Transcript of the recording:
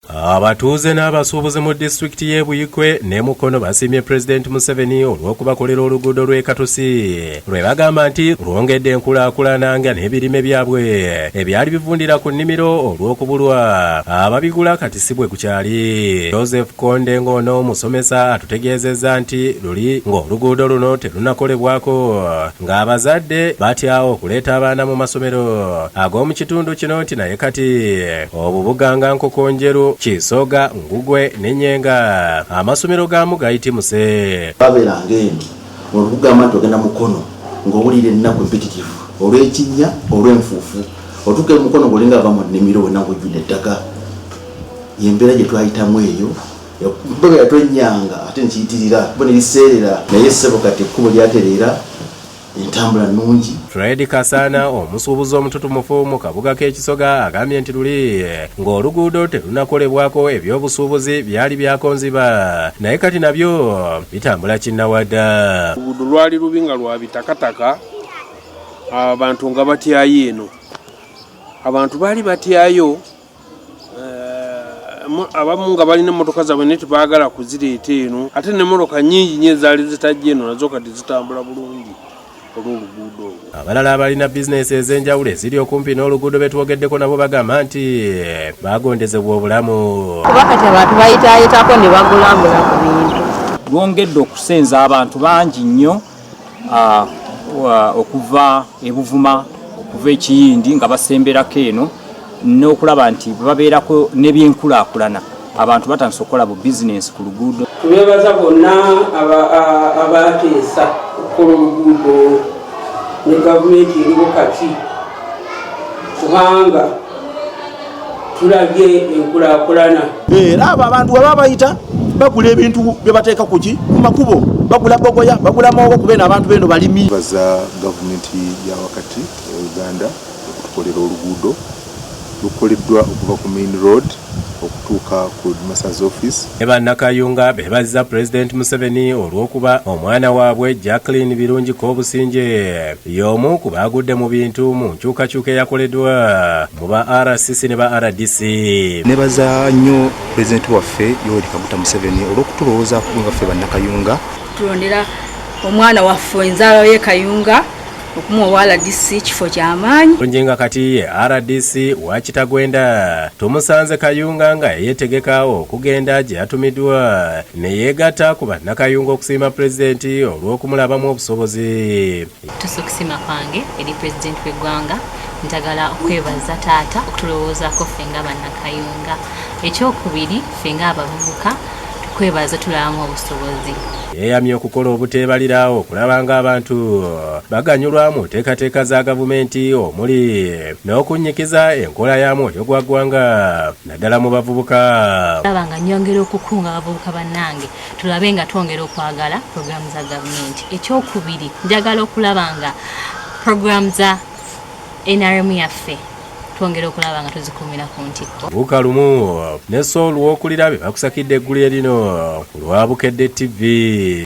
Abatuuze n'abasuubuzi mu disitulikiti y'e Buikwe ne Mukono basiimye Pulezidenti Museveni olw'okubakolera oluguudo lw'e Katosi lwe bagamba nti lwongedde enkulaakulana nga n'ebirime byabwe ebyali bivundira ku nnimiro olw'okubulwa ababigula kati si bwe gukyali. Joseph Konde ng'ono musomesa atutegeezezza nti luli ng'oluguudo luno terunakolebwako ng'abazadde batya okuleeta abaana mu masomero ag'omu kitundu kino nti naye kati obubuga nga Nkokonjeru, Kisoga, Ngugwe ne Nyenga amasomero gaamu gayitimuse. Babeeranga eno olukugamba nti ogenda Mukono ng'owulira ennaku empitirivu olw'ekinnya, olw'enfuufu. Otuuka e Mukono ng'olinga ava mu nnimiro wenna ng'ojjudde ettaka. Y'embeera gye twayitamu eyo. Ekkubo yatonyanga ate nekiyitirira ekkubo neriseerera naye ssebo kati ekkubo lyatereera entambula nnungi. Fred Kasaana omusuubuzi omututumufu mu kabuga k'e Kisoga agambye nti luli ng'oluguudo terunakolebwako ebyobusuubuzi byali byakonziba naye kati nabyo bitambula kinnawadda. Oluguudo lwali lubi nga lwa bitakataka, abantu nga batyayo eno. Abantu baali batyayo abamu nga balina emmotoka zaabwe naye tebaagala kuzireeta eno, ate n'emmotoka nnyingi nnyo ezaali zitajja eno nazo kati zitambula bulungi olw'oluguudo olwo. Abalala abalina bizinensi ez'enjawulo eziri okumpi n'oluguudo be twogeddeko nabo bagamba nti bagondezebwa obulamu. Kuba kati abantu bayitaayitako ne bagulagula ku bintu. Lwongedde okusenza abantu bangi nnyo okuva e Buvuma, okuva e Kiyindi nga basemberako eno n'okulaba nti babeerako n'ebyenkulaakulana. Abantu batandise okukola bu bizinensi ku luguudo. Tubeebaza bonna abaateesa okukola oluguudo olwo ne gavumenti eriwo kati, kubanga tulabye enkulaakulana. Era abo abantu baba bayita bagula ebintu bye bateeka kuki ku makubo, bagula bogoya, bagula muwogo, kuba eno abantu beno balimi. Baza gavumenti ya wakati eya Uganda okutukolera oluguudo lukoleddwa okuva ku main road okutuuka ku headmaster's office. Ne Bannakayunga beebazizza Pulezidenti Museveni olw'okuba omwana waabwe Jacqueline Birungi Kobusingye y'omu ku baagudde mu bintu mu nkyukakyuka eyakoleddwa mu ba RCC ne ba RDC. Nebaza nnyo Pulezidenti waffe Yoweri Kaguta Museveni olw'okutulowoozaako nga ffe Bannakayunga. Tulondera omwana waffe enzaalwa y'e Kayunga okumuwa owa RDC kifo ky'amaanyi. Bulungi nga kati ye RDC wa Kitagwenda. Tumusanze Kayunga nga yeetegeka okugenda gye yatumiddwa ne yeegatta ku Bannakayunga okusiima Pulezidenti olw'okumulabamu obusobozi. Tusa okusiima kwange eri Pulezidenti w'eggwanga. Njagala okwebaza taata okutulowoozaako ffe nga Bannakayunga. Ekyokubiri ffe ng'abavubuka tukwebaza tulabamu obusobozi. Yeeyamye okukola obuteebalira okulaba ng'abantu baganyulwa mu nteekateeka za gavumenti omuli n'okunnyikiza enkola ya mwoyo gwa ggwanga naddala mu bavubuka. Laba nga nnyongera okukunga abavubuka bannange tulabe nga twongera okwagala pulogulaamu za gavumenti. Ekyokubiri njagala okulaba nga pulogulaamu za NRM yaffe twongera okulaba nga tuzikuumira ku ntikko. Buuka lumu ne Saul Wokulira be bakusakidde eggulire lino ku lwa Bukedde TV.